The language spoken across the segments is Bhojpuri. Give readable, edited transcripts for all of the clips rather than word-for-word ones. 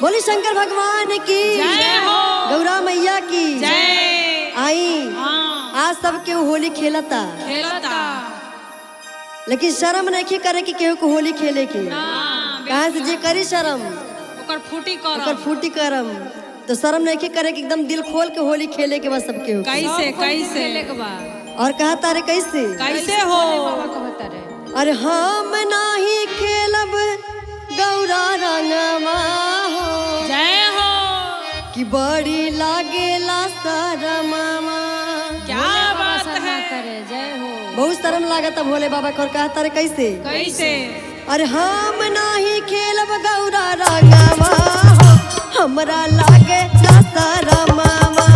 बोली शंकर भगवान की जय हो। गौरा मैया की जय। आई हाँ। आज सब केहू होली खेलता, खेलता, लेकिन शर्म नहीं करे कि केहू को होली खेले के। कहाँ से जे करी शर्म ओकर फूटी करम, ओकर फूटी करम। तो शर्म नहीं करे कि एकदम दिल खोल के होली खेले के बस सब केहू। कैसे कैसे और कहा तारे कैसे कैसे हो? अरे हम नाही खेलब गौरा रंगवा हो, जय हो। कि बड़ी लागेला शरमावा। क्या बात है, जय हो। बहुत शर्म लागत भोले बाबा को। और कहा तारे कैसे कैसे? अरे हम नाही खेलब गौरा रंगवा हो, हमरा लागेला शरमावा।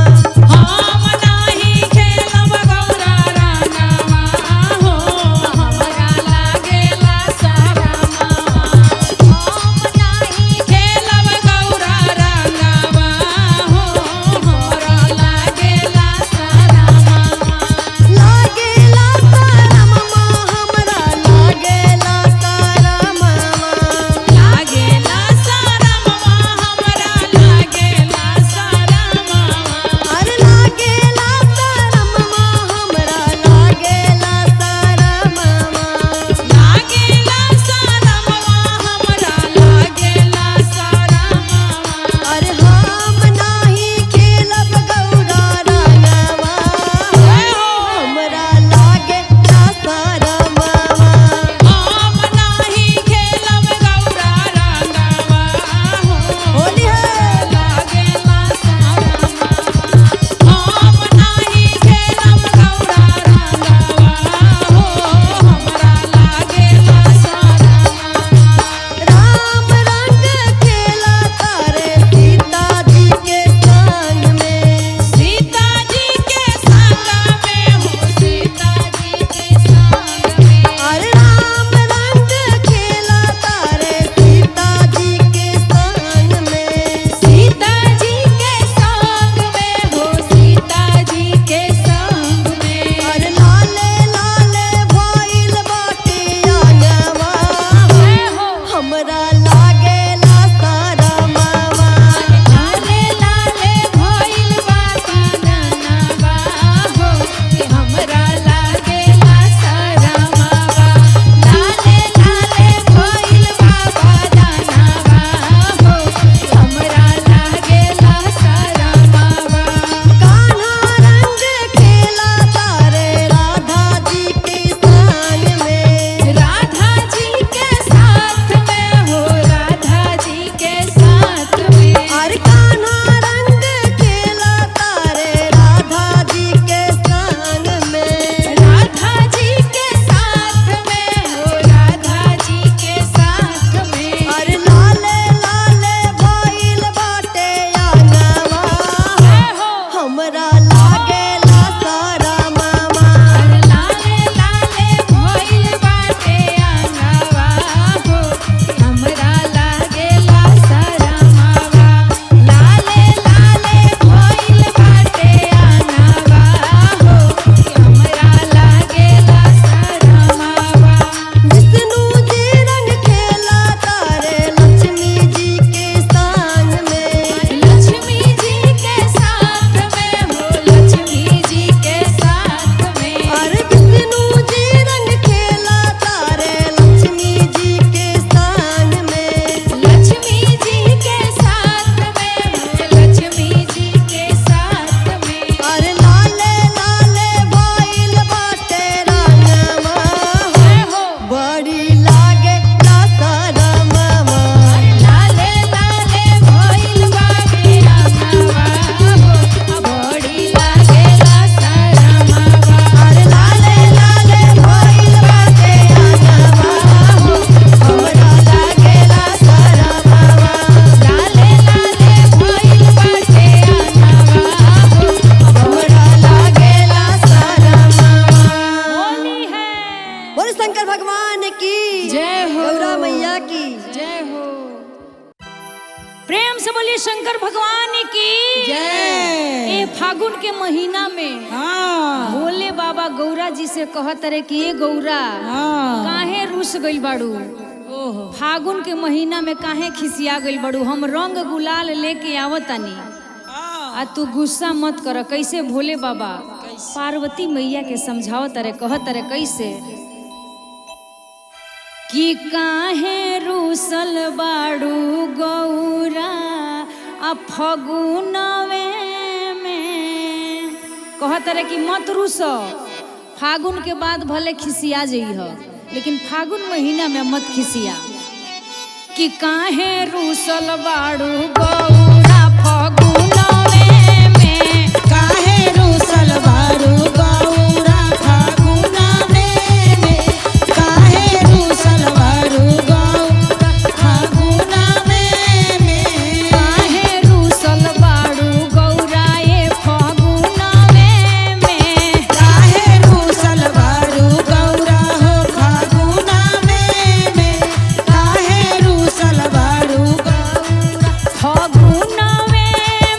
हम नाही खेलब गौरा रंगवा हो, हमरा लागेला शरमावा। हम नाही खेलब गौरा रंगवा हो, हमरा लागेला शरमावा। लागेला शरमावा, हमरा लागेला शरमावा। लागेला शरमावा, हमरा लागेला शरमावा। अरे लागेला शरमावा, हमरा लागेला शरमावा। लागेला शरमावा, हमरा लागेला शरमावा। अरे हम नाही खेलब गौरा रंगवा, जय हो। हमरा लागेला शरमावा। हम नाही खेलब गौरा रंगवा हो, होली है। लागेला शरमावा। हम नाही खेलब गौरा रंगवा हो, हमरा लागेला शरमावा। राम रंग खेला तारे सीता जी के संग में। सीता जी के संग में हो, सीता जी के संग में। अरे राम रंग खेला तारे सीता जी के संग में। सीता जी के संग में हो, सीता जी के संग में। अरे लाले लाले भइल बाटे आंगवा, जय हो। हमरा लागेला शरमावा। लाले लाले भइल बा काननवा हो, कि हमरा लागेला शरमावा। लाले लाले भइल बा बदनवा हो, कि हमरा लागेला शरमावा। कान्हा रंग खेला तारे राधा जी के संग में। राधा जी के साथ में हो, राधा जी के साथ में। अरे कान्हा रंग खेला तारे राधा जी के संग में। राधा जी के साथ में हो, राधा जी के साथ में। अरे लाले लाले भइल बाटे आंगवा, जय हो। हमरा लागेला शरमावा। अरे लाले लाले भइल बाटे आंगवा हो, हमरा लागेला शरमावा। लाले लाले भइल बाटे आंगवा हो, हमरा लागेला शरमावा। विष्णु जी रंग खेला तारे लक्ष्मी जी के संग में। लक्ष्मी जी के साथ में हो, लक्ष्मी जी के साथ में। अरे विष्णु जी रंग खेला तारे लक्ष्मी जी के संग में। लक्ष्मी जी के साथ में हो, लक्ष्मी जी के साथ में। अरे लाले लाले भइल बाटे रंगवा, जय हो। बड़ी लागेला शरमावा। लाले लाले भइल बाटे रंगवा हो, बड़ी लागेला शरमावा। अरे लाले लाले भइल बाटे रंगवा हो, हमरा लागेला शरमावा। लाले लाले भइल बाटे रंगवा हो, हमरा लागेला शरमावा। होली है। बोल शंकर भगवान की जय हो। गौरा मैया की जय हो। प्रेम से बोलिए शंकर भगवान की जय। ए फागुन के महीना में हाँ। भोले बाबा गौरा जी से कहत रहे कि ए गौरा, हाँ। काहे रुस गइल बाड़ू? ओहो। फागुन के महीना में काहे खिसिया गइल बड़ू? हम रंग गुलाल लेके आवतानी, आ तू गुस्सा मत कर। कैसे भोले बाबा पार्वती मैया के समझावत रे, कहत रे कैसे कि काहे रूसल बाड़ू गौरा आ फगुनवे में। कहत रे कि मत रूस, फागुन के बाद भले खिसिया जइह, लेकिन फागुन महीना में मत खिसिया। कि काहे रूसल बाड़ू गौरा फगुनवे में, काहे रूसल बारू गौरा फागुनवे में, काहे रूसल बारू गौरा फागुनवे में, काहे रूसल बाड़ू गौरा ए फगुनवे में, काहे रूसल बारू गौरा हो फागुनवे में, काहे रूसल बारू गौरा फगुनवे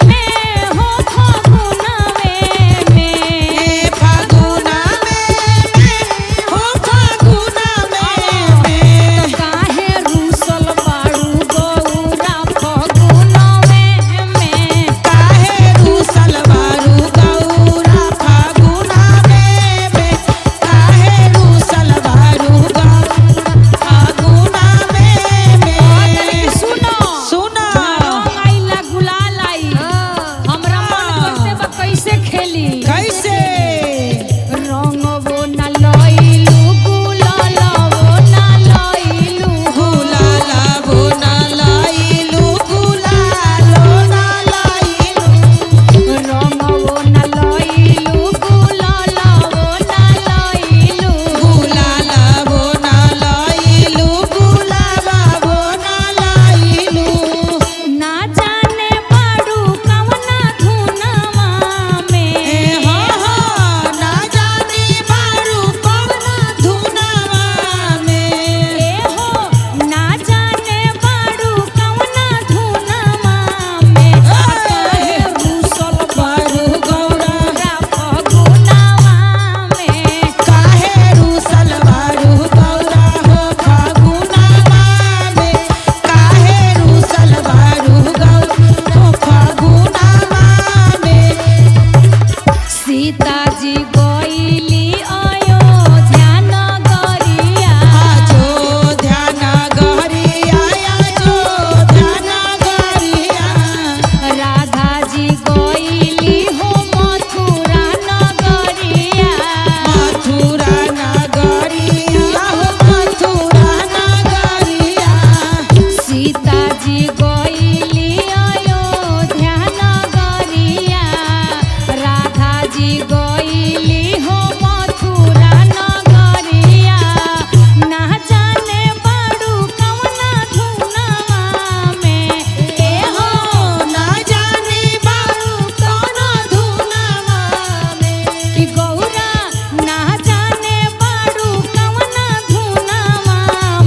में हो फगुनवे में, फागुनवे में हो फागुनवे में, काहे रूसल बाड़ू गौरा फगुनवे में, काहे रूसल बारू गौरा फागुनवे में, काहे रूसल बारू गौरा फागुनवे में। सुनो सुनो। रंग आइला गुलाल आई, हमरा मन करते बा कैसे खेली, कैसे रंगवो न लइलू गुलालवो न लइलू, गुलालाबो ना लाइलू गुलालो ना लाइलू, रंगवो न लइलू गुलालवो न लइलू, गुलालाबो ना लाइलू गुलाबाबो ना लाइलू, ना जाने बाड़ू कवना धुनवा में, ए हो हो ना जाने बारू कवना धुनवा में, ए हो ना जाने बाड़ू कवना धुनवा में, काहे रूसल बारू गौरा फगुनवा में, काहे रूसल बारू गौरा हो फागुनवा में, काहे रूसल बारू गौरा हो फागुनवा में। सीता जी गइली अयोध्या नगरिया, आजो ध्यान गरिया आजो ध्यान गरिया, राधा जी गइली हो मथुरा नगरिया, मथुरा नगरिया हो मथुरा नगरिया, सीता जी गइली अयोध्या नगरिया, राधा जी गइली हो मथुरा नगरिया, ना जाने बाड़ू कवना धुनवा में, ए हो ना जाने बारू कौन धुनवा में, कि गौरा ना जाने बाड़ू कवना धुनवा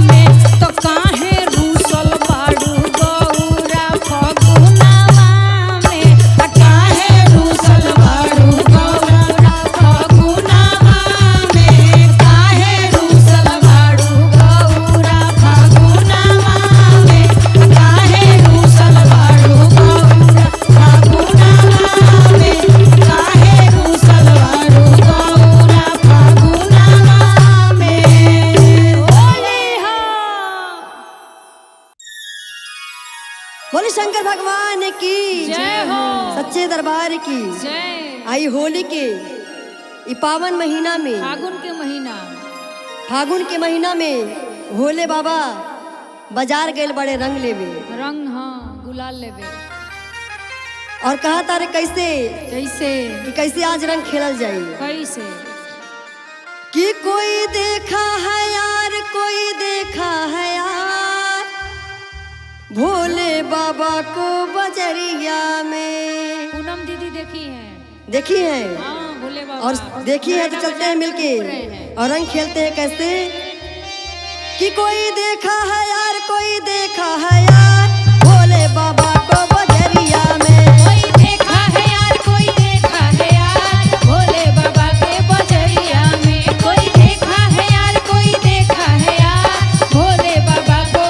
में, तो काहे रूसल बाड़ू गौरा फगुनवा में, आ काहे रूसल बारू गौरा फागुनवा में, काहे रूसल बारू गौरा फागुनवा में, काहे रूसल बारू गौरा फागुनवा में, काहे रूसल बारू गौरा फागुनवा में। होली हो। बोले शंकर भगवान की जय हो। सच्चे दरबार की जय। आई होली के ई पावन महीना में, फागुन के महीना, फागुन के महीना में भोले बाबा बाजार गए बड़े रंग लेवे रंग हाँ गुलाल लेवे, और कहा तारे कैसे कैसे कि कैसे आज रंग खेलल जाई, कैसे कि कोई देखा है यार, कोई देखा है यार भोले बाबा को बजरिया में। पूनम दीदी देखी है, देखी है हाँ भोले बाबा और देखी है तो चलते हैं मिलके और रंग खेलते हैं कैसे कि कोई देखा है यार, कोई देखा है यार भोले बाबा को बजरिया में, कोई देखा है यार, कोई देखा है यार भोले बाबा के बजरिया में, कोई देखा है यार, कोई देखा है यार भोले बाबा को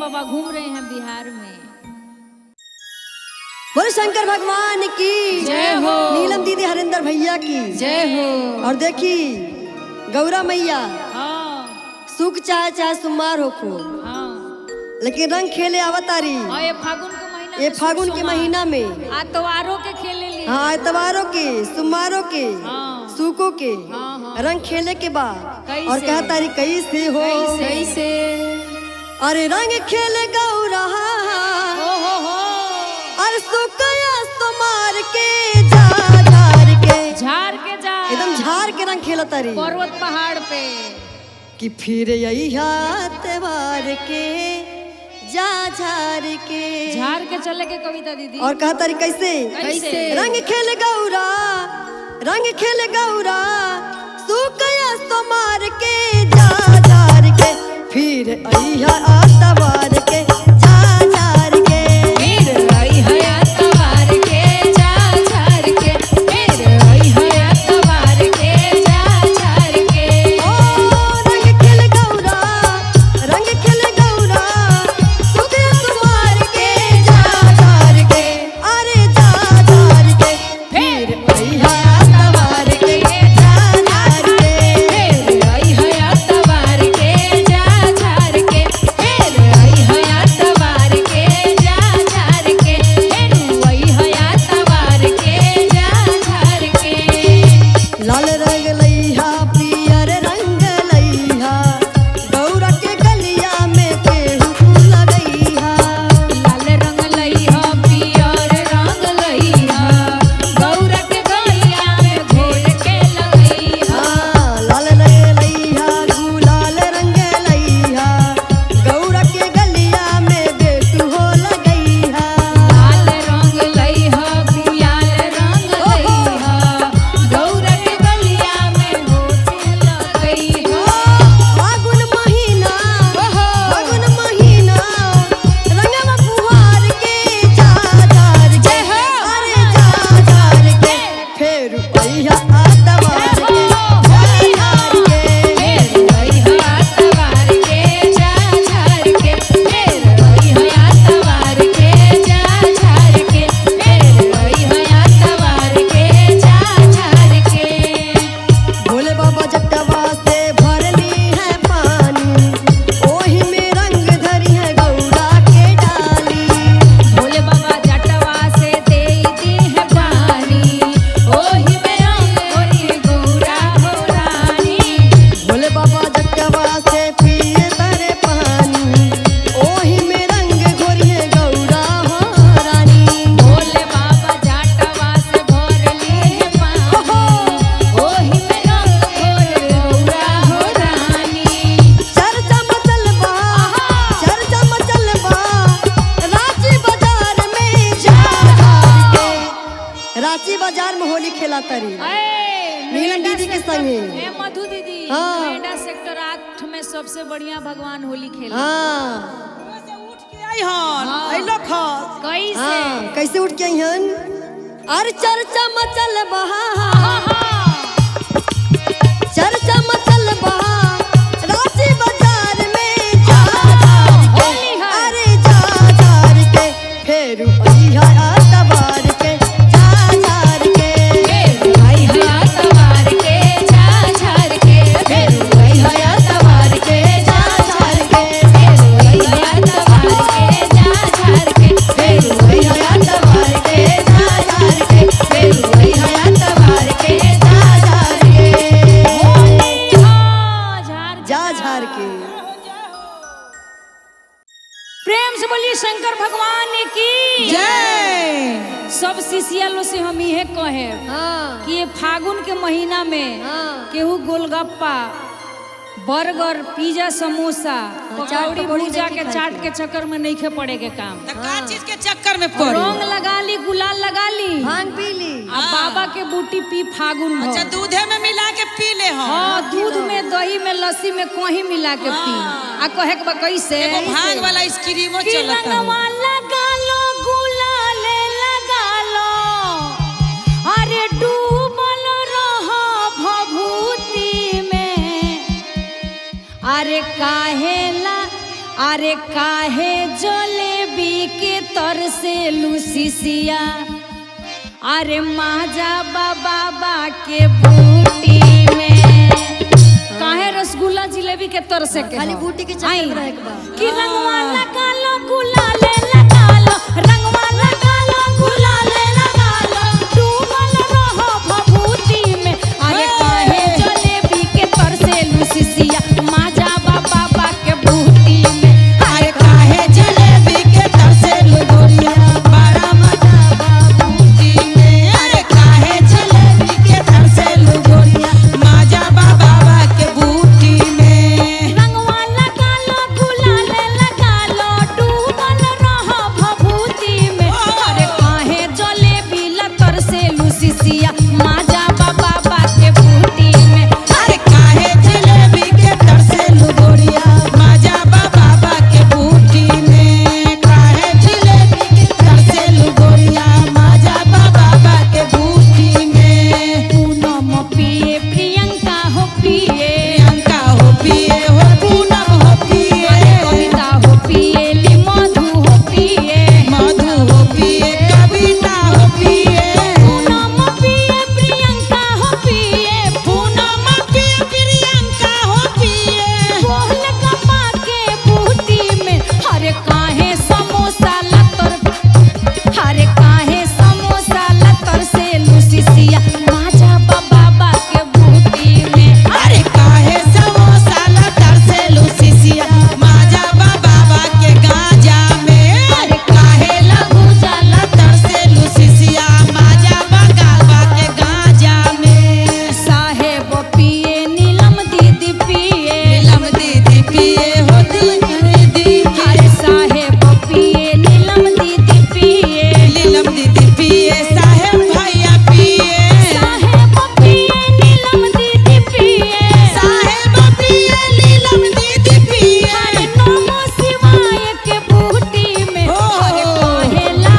बाबा घूम रहे हैं बिहार में। बोले शंकर भगवान की जय हो। नीलम दीदी हरिंदर भैया की जय हो। और देखी गौरा मैया हाँ सुख चाहे चाहे सुमार होखो, हाँ लेकिन रंग खेले आवतारी। हाँ, ये फागुन के महीना ये में फागुन के सुख महीना में आतवारों के खेले ली। हाँ, एतवारों के, सुमारों के, हाँ। सूखों के हाँ, हाँ। रंग खेले के बाद कैसे? और कहता री कैसे हो, कैसे अरे रंग खेले गौरा ओ हो हो अरे सुखया सुमार के जा झार के, झाड़ के जा एकदम झार के रंग खेला तारी पर्वत पहाड़ पे कि फिर यही त्योहार के जा झार के, झाड़ के चले के कविता दीदी। और कहता री कैसे, कैसे? रंग खेल गौरा, रंग खेल गौरा सुखया सुमार के जा झार के, फिर अइहा आतवार के जा झार के। फिर आई हयातवार के जा झार के, फिर आई हयातवार के जा झार के। ओ रंग खेल गौरा, रंग खेल गौरा सुखया सुमार के जा झार के, अरे जा झार के, फिर अइहा आतवार के जा झार के। फिर आई हयातवार के जा झार के, फिर आई हयातवार के जा झार के, फिर आई हयातवार के जा झार के। लाल रंग लैहा पियर रंग लैहा गौरा के गलिया में केहू लगैहा। लाल रंग लइहा पियर रंग लइहा गौरा के गलिया में घोर के लगइहा। हाँ, लाल रंग लैहा गुलाल रंग लैहा गौरा के गलिया में बेटू हो लगैहा। लाल रंग लइहा गुलाल रंग लइहा गौरा के गलिया में घोर के लगइहा। फागुन महीना, फागुन महीना रंगवा फुहार के जा झार के, अरे जा झार के, फेर अइहा आतवार के जा झार के। फेर अइहा आतवार के जा झार के, फेर अइहा आतवार के जा झार के, फेर अइहा आतवार के जा झार के। भोले बाबा जटवा से भरली है पानी, ओही में रंग धरी है गौरा के डाली। भोले बाबा जटवा से देई दी है पानी, ओही में रंग घोरी गौरा हो रानी। भोले बाबा जटवा से पिए तरे पानी, ओही में रंग घोरी है गौरा हो रानी। भोले बाबा जटवा से भरली है पानी, ओही में रंग घोर गौरा हो रानी। चर्चा मचल बा, चर्चा मचल बा रांची बाजार में जा झार के, रांची बाजार में होली खेला तरी ए, नीलम नोएडा दीदी के सेक्टर- संगे। ए, मधु दीदी, हाँ। नोएडा सेक्टर 8 में सबसे बढ़िया भगवान होली खेला। हाँ उठ के आई हन अइलो खस। कैसे? हाँ, कैसे उठ के हन, अरे चर्चा मचल बहा, चर्चा मचल बहा रांची बाजार में जा झार के, अरे जा झार के, फेर अइहा आतवार के जा झार के। फेर आई हयातवार के जा झार के, फेर आई हयातवार के जा झार के, फेर आई हयातवार के जा झार के, फेर आई हयातवार के जा झार के, फेर आई हयातवार के जा झार के। हाँ, झाड़ के। जा झार के। प्रेम से बोलिए शंकर भगवान की जय। सब शिष्या लो से हम इहे कहे हाँ कि ये फागुन के महीना में हाँ। केहू गोलगप्पा, बर्गर, पिज्जा, समोसा, चाट पकौड़ी, पकौड़ी भुजा नहीं के खाए चाट के। के चक्कर में नहीं खे पड़े के काम। त का चीज के चक्कर में पड़ी? रंग लगा ली, गुलाल लगा ली, भांग पी ली। आ बाबा के बूटी पी फागुन भर। अच्छा दूधे में मिला के पी ले हम। हाँ, दूध में, दही में, लस्सी में कहीं मिला के पी। आ कहे के बा कैसे? एगो भांग वाला आइसक्रीमो कि चलता है। रंगवा लगा लो, गुलाल लगा लो, अरे डूबल रह भभूति में, अरे काहेला अरे काहे जलेबी के तर से लूसिसिया, अरे माजा बाबा के बूटी में। काहे रसगुल्ला जिलेबी के तर से के खाली हो? बूटी के चक्कर आई। में रहे के बा। कि रंगवा लगा लो गुलाले लगा लो, रंगवा लगा लो गुलाले लगा लो, डूबल रहो भभूति में। अरे काहे जलेबी के तर से लूसिसिया, माजा बाबा के बूटी में। अरे काहे जलेबी के तरसे लुगोरिया, बड़ा मजा बाबूजी में। अरे काहे जलेबी के तरसे लुगोरिया, माजा बाबा के बूटी में। रंगवा लगा लो गुलाले लगा लो, डूबल रहो भभूति में। अरे काहे जलेबी लतर से लूसिसिया, माजा बाबा के बूटी में। अरे काहे जलेबी के तरसे लुगोरिया, माजा बाबा के बूटी में। काहे जलेबी के तरसे लुगोरिया, माजा बाबा के बूटी में। पूनम पिए प्रियंका हो पिए, प्रियंका हो पिए हो पूनम हो पिए, कविता हो पिए ली मधु हो पिए, मधु हो पिए कविता हो पिए, पूनम पिए प्रियंका हो पिए, पूनम पिए प्रियंका हो पिए। बोल कपा के बूटी में। हरे काहे समोसा लतर, हरे काहे समोसा लतर से लूसिसिया, माजा बाबा के बूटी में। अरे काहे समोसा लतर से लूसिसिया, माजा बाबा के गांजा में। अरे काहे लघुजा लतर से लूसिसिया, माजा बाबा के गांजा में। साहेब पिए नीलम दीदी पिए, नीलम दीदी पिए हो दीदी, हरे साहेब पिए नीलम दीदी पिए, नीलम दीदी पिए साहेब भैया पिए, साहेब पिए नीलम दीदी पिए, साहेब पिए नीलम दीदी पिए। हरे नमो शिवाय के बूटी में। हरे काहे ला,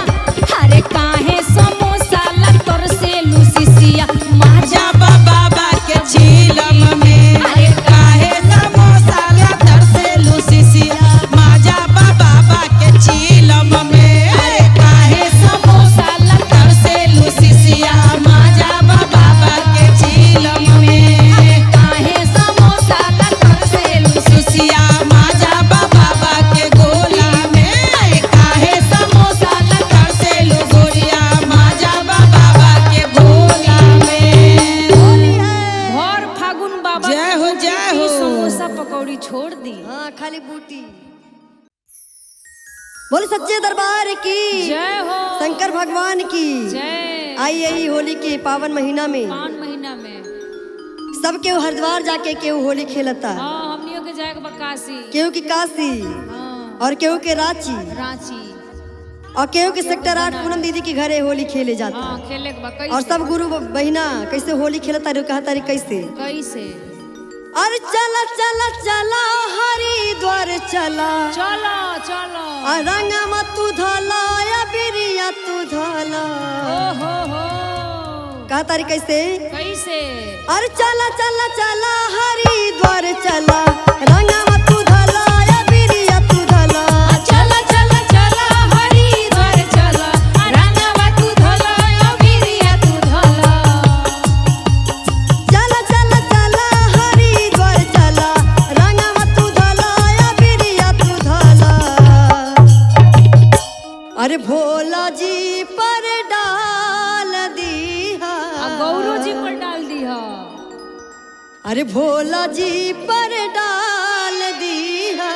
हरे काहे समोसा लतर से लूसिसिया, माजा जा बाबा के झीलम में। अरे काहे समोसा लतर से लूसिसिया, माजा बाबा के झीलम में। अरे काहे समोसा लतर से लूसिसिया, माजा बाबा के झीलम में। काहे समोसा लतर से लूसिसिया, माजा बाबा के गोला में। अरे काहे समोसा लतर से लुगोरिया, माजा बाबा के गोला में। भर फागुन बाबा जय हो, जय हो। समोसा पकौड़ी छोड़ दी। हाँ खाली बूटी। बोल सच्चे दरबार की जय हो, शंकर भगवान की जय। आई यही होली के पावन महीना में पावन महीना में सब केहू हरिद्वार जाके केहू होली खेलता, हाँ हमनियों के जाए के बा काशी, केहू की काशी हाँ और केहू के रांची रांची, और केहू के सेक्टर 8 पूनम दीदी के घरे होली खेले जाता। हाँ खेले के बा कैसे? और सब गुरु बहिना कैसे होली खेलता रे, कहता रे कैसे। कैसे? अरे चला चला चला हरिद्वार चला, चलो चलो, और रंगमा तू धला या बिरिया तू धला। ओ हो हो, कहता रे कैसे? कैसे? अरे चला चला चला हरिद्वार चला, रंगमा तू धला या बिरिया तू धला। चला चला चला हरिद्वार चला, रंगवा तू धला अबिरिया तू धला। चला चला चला हरिद्वार चला, रंगमा तू धला या बिरिया तू धला। अरे भोला जी पर डाल दिया, आ गौरव जी पर डाल दी हा। अरे भोला जी पर डाल दिया,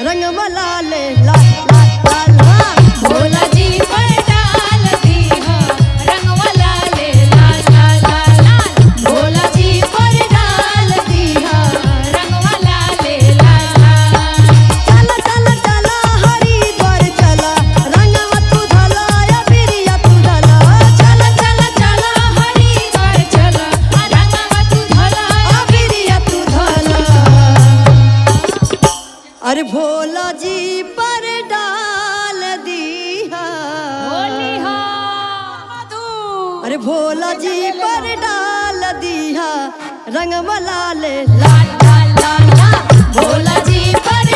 रंग लाल लाल लाल लाल। भोला जी पर डाल दीहा, रंगवा लाल लाल लाल लाल लाल। भोला जी पर डाल दीहा, रंगवा लाल लाल लाल। चला चला चला हरिद्वार चला, रंगवा तू धला या बिरिया तू धला। चला चला चला हरिद्वार चला, रंगवा तू धला अबिरिया तू धला। अरे भोला जी पर डाल दिया, होली हो, अरे भोला जी पर डाल दिया, रंग लाल लाल लाल लाल। भोला जी पर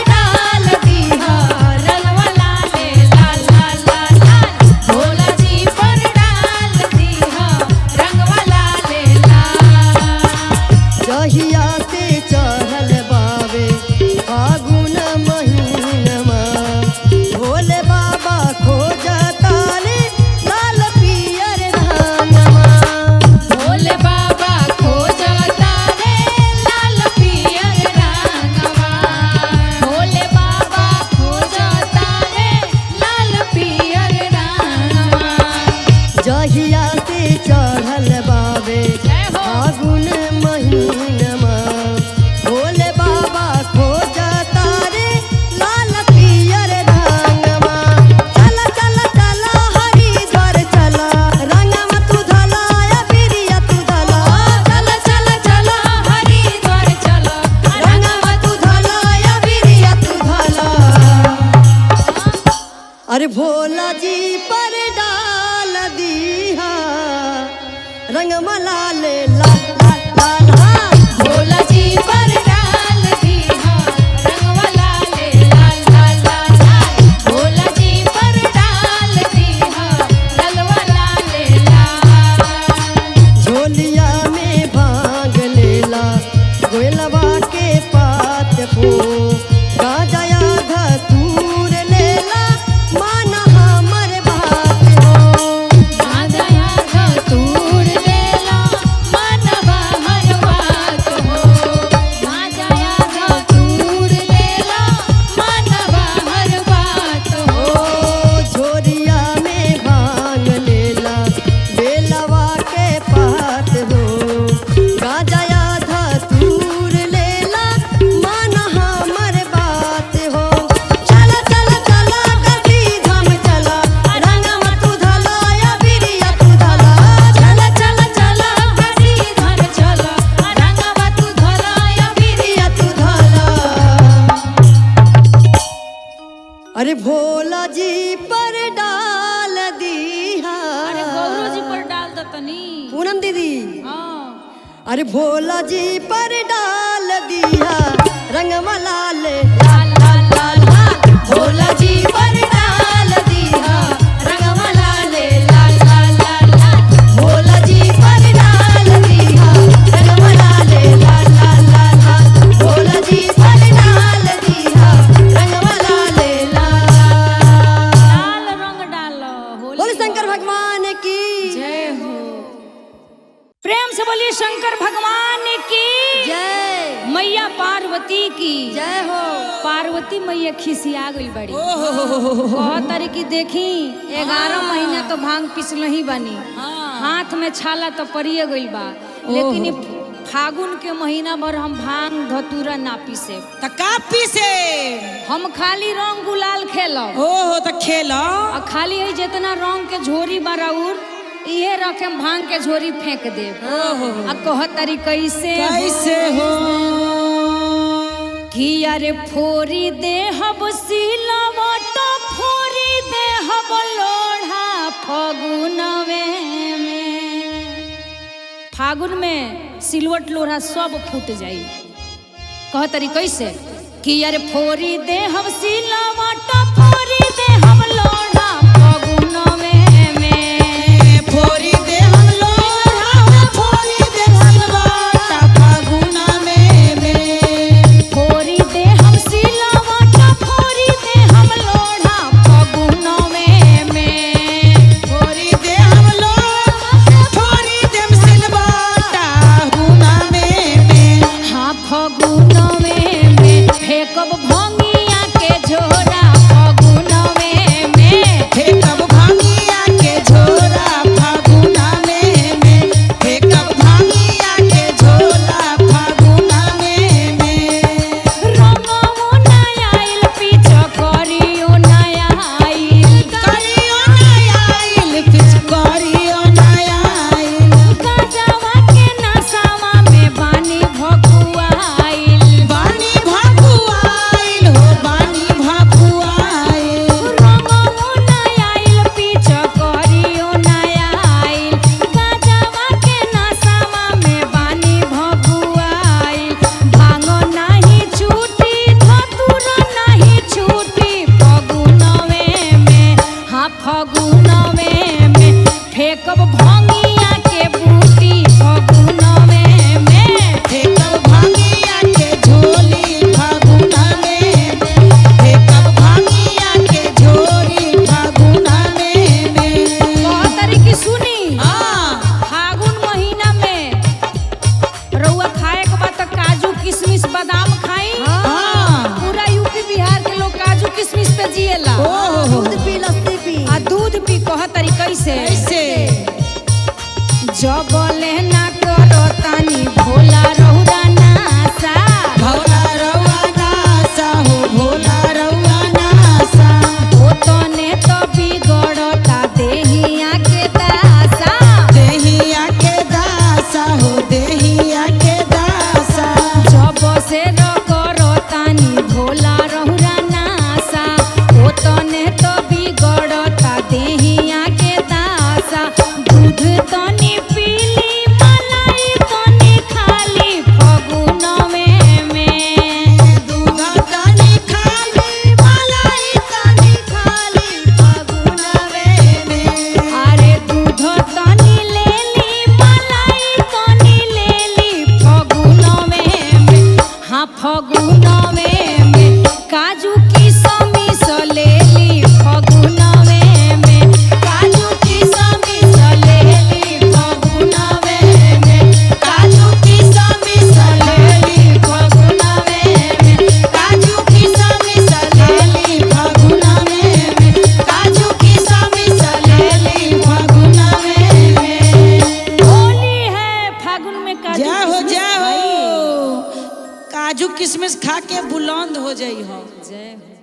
अरे भोला जी पर डाल दिया रंग लाल लाल लाल लाल हाँ। भोला जी पर डाल दिया रंगवा लाल लाल लाल लाल लाल। भोला जी पर डाल दिया रंगवा लाल लाल। झोलिया में भांग लेला गोलवा के पात फो गाजया धतूर लेला माना हमर बात हो। गाजया धतूर लेला मानवा हर बात हो। गाजया धतूर लेला मानवा हर बात हो। ओ झोरिया में भांग लेला बेलवा के पात हो गाजया धतूर लेला माना हमर बात हो। चला चला चला कभी धाम चला रंगवा तू धला या बिरिया तू धला। चला चला चला हसी धन चला रंगवा तू धला या बिरिया तू धला। अरे भोला जी पर डाल दिया। अरे गौरव जी पर डाल दो तनी। पूनम दीदी हाँ अरे भोला जी पर डाल दिया रंगवा लाल लाल लाल लाल लाल। भोला जी पर डाल दिया रंगवा लाल लाल लाल लाल लाल। भोला जी पर डाल दिया रंगवा लाल लाल लाल लाल लाल। भोला जी पर डाल दिया रंगवा लाल लाल। लाल रंग डालो होली। बोले शंकर भगवान की जय हो। प्रेम से बोलिए शंकर भगवान की जय। मैया पार्वती की जय हो। पार्वती मैया खिसिया गई बड़ी। बहुत तारी की देखी 11 महीना तो भांग पिसल ही बनी, हाथ में छाला तो पड़िए गई बा, लेकिन ई फागुन के महीना भर हम भांग धतूरा ना पीसे। त का पीसे? हम खाली रंग गुलाल खेलब ओहो त खेल। आ खाली है जितना रंग के झोरी बराउर इहे रखे भांग के झोरी फेंक देब। आ कहत तारी कैसे कैसे हो? कि अरे फोरी देहब सिलवट फोरी देहब लोढ़ा फगुनवे में। फागुन में सिलवट लोढ़ा सब फूट जाई। कह तरी कैसे कि अरे फोरी देहब सिलवट फोरी देहब लोढ़ा फगुनवे में। फोरी दे हम लोढ़ा फोरी दे सिलवटा फागुना में में। फोरी दे हम सिलवट फोरी दे हम लोढ़ा फगुनवे में। फोरी दे हम लोढ़ा फोरी दे हम सिलवटा फागुना में में। हाँ फगुनवे में फेंकब भंगिया के झोरा फगुनवे में। फेंकब भांगिया के झोला फागुना में में। फेंकब भांगिया के झोला फागुना में में। रंगवो ना आइल पीछ करियो ना आइल। करियो ना आइल पिछ करियो ना आइल। गजवा के नसावा में बानी भकुआइल। बानी भाकुआइल हो बानी भाकुआइल। रंगवो ना आइल पीछ करियो ना आइल। गजवा के नसावा में बानी भकुआइल। भांग नाही छूटी धतूर नाही छूटी फगुनवे में। हाँ फगुनवे में फेंकब भंगिया के बूटी फगुनवे में। फेंकब भांगिया के झोली फागुना में में। फेंकब भांगिया के झोली फागुना में में। बहुत तरीके सुनी। हाँ फागुन महीना में रउआ खाए के बाद तो काजू किशमिश बादाम खाई। हाँ पूरा यूपी बिहार के लोग काजू किशमिश पे जिएला। ओहो दूध पी लस्सी पी। आ दूध पी कह तरी कैसे कैसे? जब लेना करो तानी भोला रहुरा नासा। भोला रउआ नासा हो भोला रउआ नासा। ओ तने तो बिगड़ता देहिया के दासा। देहिया के दासा हो देहिया के दासा। जब से करो तानी भोला रहुरा नासा। ओ तने तो बिगड़ काजू किशमिश खा के बुलंद हो जाई हो। जय हो।